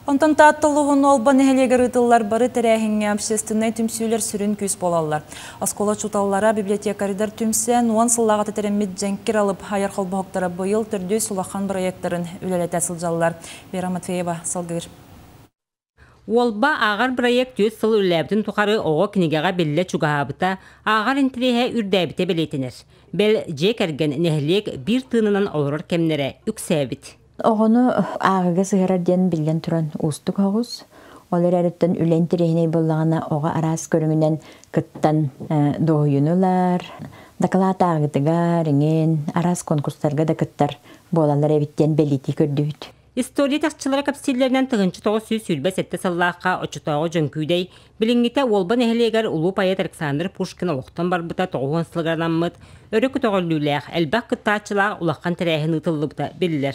Онтон Таатта улууһун Уолба нэһилиэгэр ыытыллар бары тэрээһиҥҥэ общественнай түмсүүлэр сүрүн күүс буолаллар. Оскуола учууталлара, библиотекарьдар түмсэн, уон сыллааҕыта тэриммит Дьэҥкир алып айар холбоһуктара быйыл төрдүс улахан бырайыактарын үлэлэтэ сылдьаллар. Вера Матвеева салгыыр. Уолба ааҕар бырайыак түөрт сыл үлэлээбитин тухары оҕо кинигэҕэ биллэ чугаһаабыта, ааҕар интэриэһэ үрдээбитэ бэлиэтэнэр. Бэл, дьиэ кэргэн, нэһилиэк биир тыынынан олорор кэмнэрэ үксээбит. Оҕону ааҕыыга сыһыарар диэн биллэн туран уустук соҕус. Ол эрээриттэн үлэ интэриэһинэй буоллаҕына оҕо араас көрүҥүнэн кыттан дуоһуйууну ылар, дакылаат ааҕыытыгар, иҥин, араас конкурстарга да кыттар буолаллар эбит диэн бэлиэтии көрдүбүт. История чахчылара кэпсииллэринэн 1927 сыллаахха оччотооҕу Дьөҥкүүдэй, билиҥҥитэ Уолба нэһилиэгэр улуу поэт Александр Пушкин олохтон барбыта 90 сылыгар анаммыт өрө көтөҕүллүүлээх, элбэх кыттааччылаах улахан тэрээһин ыытыллыбыта биллэр.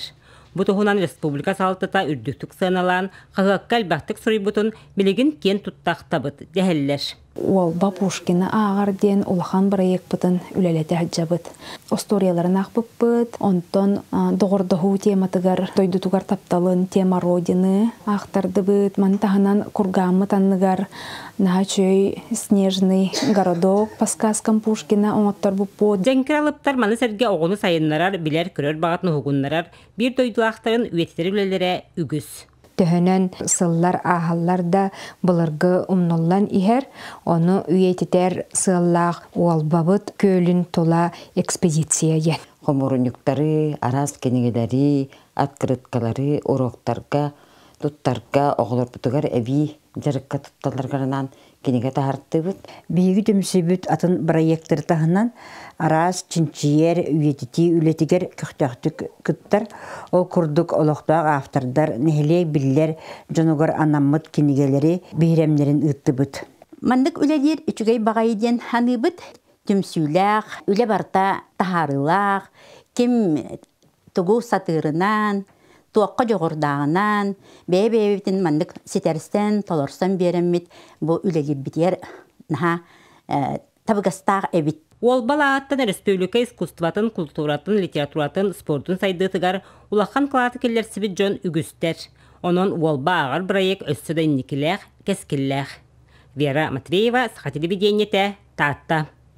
Бу туһунан республика салалтата үрдүктүк сыаналаан, хаһыакка элбэхтик суруйбутун билигин киэн тутта ахтабыт, дэһэллэр. Уолба Пушкины ааҕар диэн улахан бырайыакпытын үлэлэтэ сылдьабыт. Остуоруйаларын аахпыппыт, онтон доҕордоһуу тематыгар дойдутугар тапталын тема Родины аахтардыбыт. Маны таһынан кургааммыт анныгар наһаа үчүгэй снежный городок по сказкам Пушкина оҥотторбуппут. Дьэҥкир алыптар маны сэргэ оҕону сайыннарар, билэр-көрөр баҕатын уһугуннарар биир дойдулаахтарын үйэтитэр үлэлэрэ үгүс. Төһөнөн сыллар ааһаллар да былыргы умнуллан иһэр, ону үйэтитэр сыаллаах Уолбабыт күөлүн тула экспедиция диэн. Хомуурунньуктары, араас кинигэлэри, открыткалары уроктарга туттарга оҕолорбутугар эбии дьарыкка тутталларыгар кинигэ таһартыбыт. Биһиги түмсүүбүт атын бырайыактары таһынан араас чинчийэр, үйэтитии үлэтигэр көхтөөхтүк кыттар. Ол курдук олохтоох автордар нэһилиэк биллэр дьонугар анаммыт кинигэлэри биһирэмнэрин ыыттыбыт. Маннык үлэлиир үчүгэй баҕайы диэн саныыбыт. Түмсүүлээх, үлэ барыта таһаарыылаах, ким тугу сатыырынан, туохха дьоҕурдааҕынан, бэйэ-бэйэбитин маннык ситэрсэн, толорсон биэрэммит бу үлэлиирбитигэр наһаа табыгастаах эбит. Уолба Лааһыттан өрөспүүбүлүкэ искусствотын, култууратын, литературатын, спордун сайдыытыгар улахан кылааты киллэрсибит дьон үгүстэр. Онон Уолба ааҕар бырайыак өссө да инникилээх, кэскиллээх. Вера Матвеева, Саха телевидениетэ, Таатта.